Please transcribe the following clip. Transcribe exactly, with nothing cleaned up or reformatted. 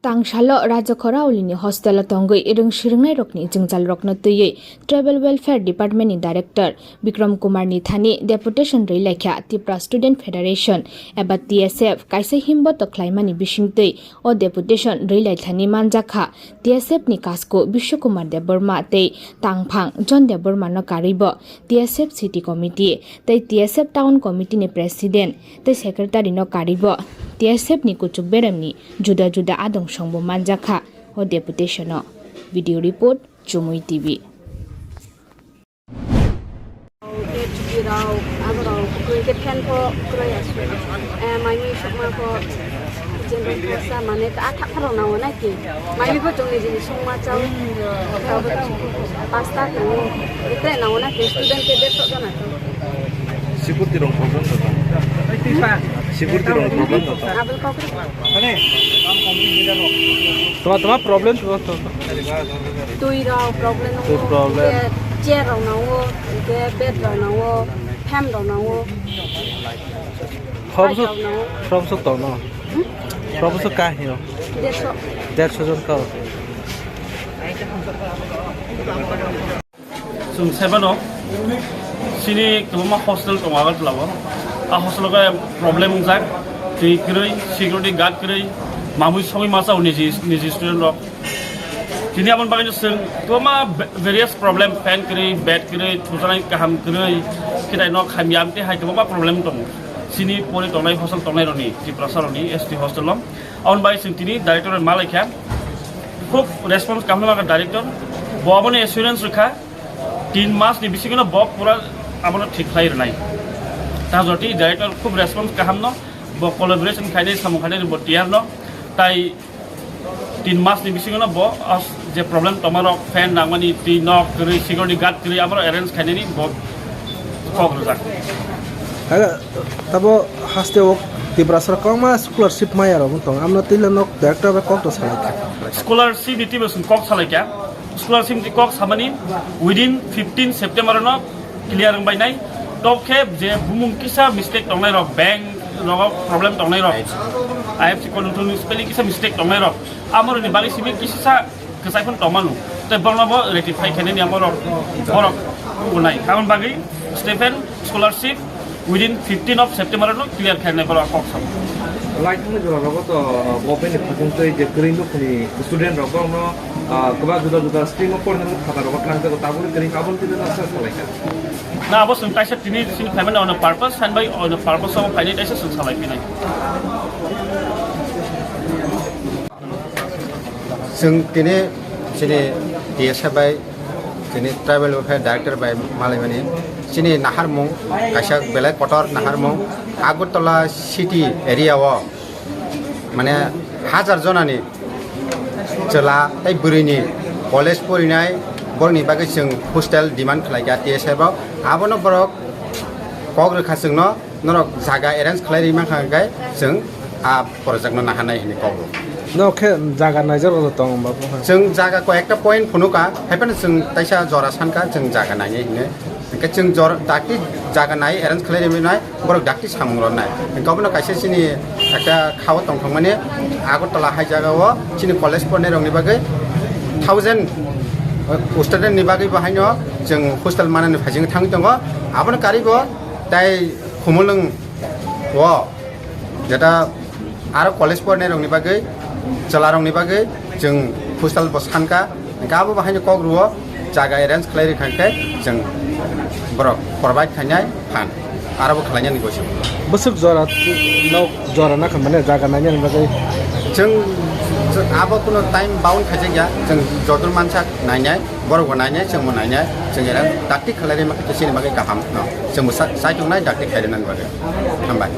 Tangsalo Rajakhora Ulini hostelo tongwi rwng swrwngnairokni jwngjalrokno twiwi Tribal Welfare Department ni Director Bikram Kumar ni thani deputation rwi laikha Tipra Student Federation eba T S F kaisa himboto khlaimani bisingtwi o deputation rwi laithani manjakha T S F ni kasku Bishwa Kumar Debbarma tei tangphang John Debbarma no karwibo T S F City Committee tei T S F Town Committee ni President tei Secretary no karwibo T S F ni kuchuk beremni juda juda adong songbo manjakha o deputation o. Video report, Chumui T V. Ke chuki rao, abo rao, ke fan pho kroi asu. Eh, mai mi sukma pho, jendong pho sa mane ta athak pho rao na wana ke. Mai mi pho chongni jini sukma chao. Pasta ke. Ite na wana ke student ke deto jona to. Security rong problem to. Security rong problem to. Abel kok. Toma, toma problem to, to, to. Twi rok problem Twi nango, problem. Hingke chair rok nango, hingke bed rok nango, fan rok nango. Khoroksa, Light rok nango. Khoroksa tong no. Hmm? Khoroksa ka hino. Dersho. Dersho jon ka. Chwng saimano, chini kwbangma hostel tongo Agartala o. A hostel o khe problem wngjak, twi kwrwi, security guard kwrwi, mamui songwi masa o niji, niji student rok. Tini aboni bagwi no chwng kwbangma va-, various problem, fan kwrwi, bed kwrwi, thujaknai kaham kwrwi, khitai nok hamya, amtwi hai kwbangma problem tongo. Chini pori tongnai hostel tongnai rokni, Tiprasa rokni, S T hostel o. Aboni bagwi chwng tini director bai ma laikha. Khub response kaham nangkha director. Bo aboni assurance rwkha, tin mas ni bisingo no bo pura abono thik khlai rwnai. Ta joti director khub response kaham no, bo collaboration khainai, samung khainai bo tiyar no. Tai tin mas ni bisingo no bo as je problem tongma rok, fan nangmani, twi nok kwrwi, security guard kwrwi, aboro arrange khainani bo kok rwjak. Aga, tabo haste o Tiprasa kwbangma scholarship maya rok wng tong, amno tila nok director bai kok to salai kha. Scholarship ni twibo chwng kok salai kha. Scholarship ni kok samani within fifteen September no clear wng bai nai. Tok khe je bumung kisa mistake tongnai rok, bank rogo problem tongnai rok, I F C code ni spelling kisa mistake tongnai rok, amoroni bagwi simi kisa kwchai phano tongmano, tei borokno bo rectify khainani amo rok, borok wngnai. Aboni bagwi Stephen scholarship within fifteen of September no clear khainai borok kok samo. Lai thangni jora rogo to government ni phatung tei je kwrwi nukhungni student rok borokno, ah, kwbang juda juda stream o porina thani khata rogo thangjak, tabukni kwrwi aboni twi no sa salai kha. Na abo chwng kaisa tini sini phaimani ono purpose, sani bai ono purpose o phainai kaisa chwng salai phinai. Chwng tini chini T S F bai, chini Tribal Welfare Director bai malaimani chini naharmung, kaisa belai kotor naharmung, Agartala city area o, mane, hajar jonani chwla tei bwrwini college porinai, borokni bagwi chwng hostel demand khlaikha T S F o. Abono borok kok rwkha chwngno, norok jaga arrange khlai rwi mankha hwnkhe chwng a project no naharnai hinwi kok rw. No khe jaga naijak rok tong ba? Chwng jaga koi ekta point phunukha, haiphano chwng taisa jora sankha chwng jaga nainai hinwi. Hwnkhe chwng jor-, dakti jaga nai arrange khlai rwmani borok dakti samung rwnai. Hwnkhe obono kaisa chini ekta khao tongthokmani Agartala hai jagao chini college pornai rokni bagwi thousand, uh, student ni bagwi bo haino chwng hostel manani phaising thangwi tongo. Abono karwi bo tai Khumulwng o jeta aro college pornai rokni bagwi, chwla rokni bagwi chwng hostel bo sankha, hwnkhe abo bahaino kok rwo, jaga arrange khlai rwkha khe chwng borok provide khainai phan, aro bo khlainani gosi. Bwswk jora nok jora na kha mane jaga nainani bagwi? Chwng, chwng abo kuno time bound khaijak ya, chwng jodur mansak nainai, borok bo nainai, chwng bo nainai, chwng era dakti khlai rima khe chini bagwi kaham no, chwng bo sa-, sai tongnai dakti khlai rwnani bagwi. Hambai.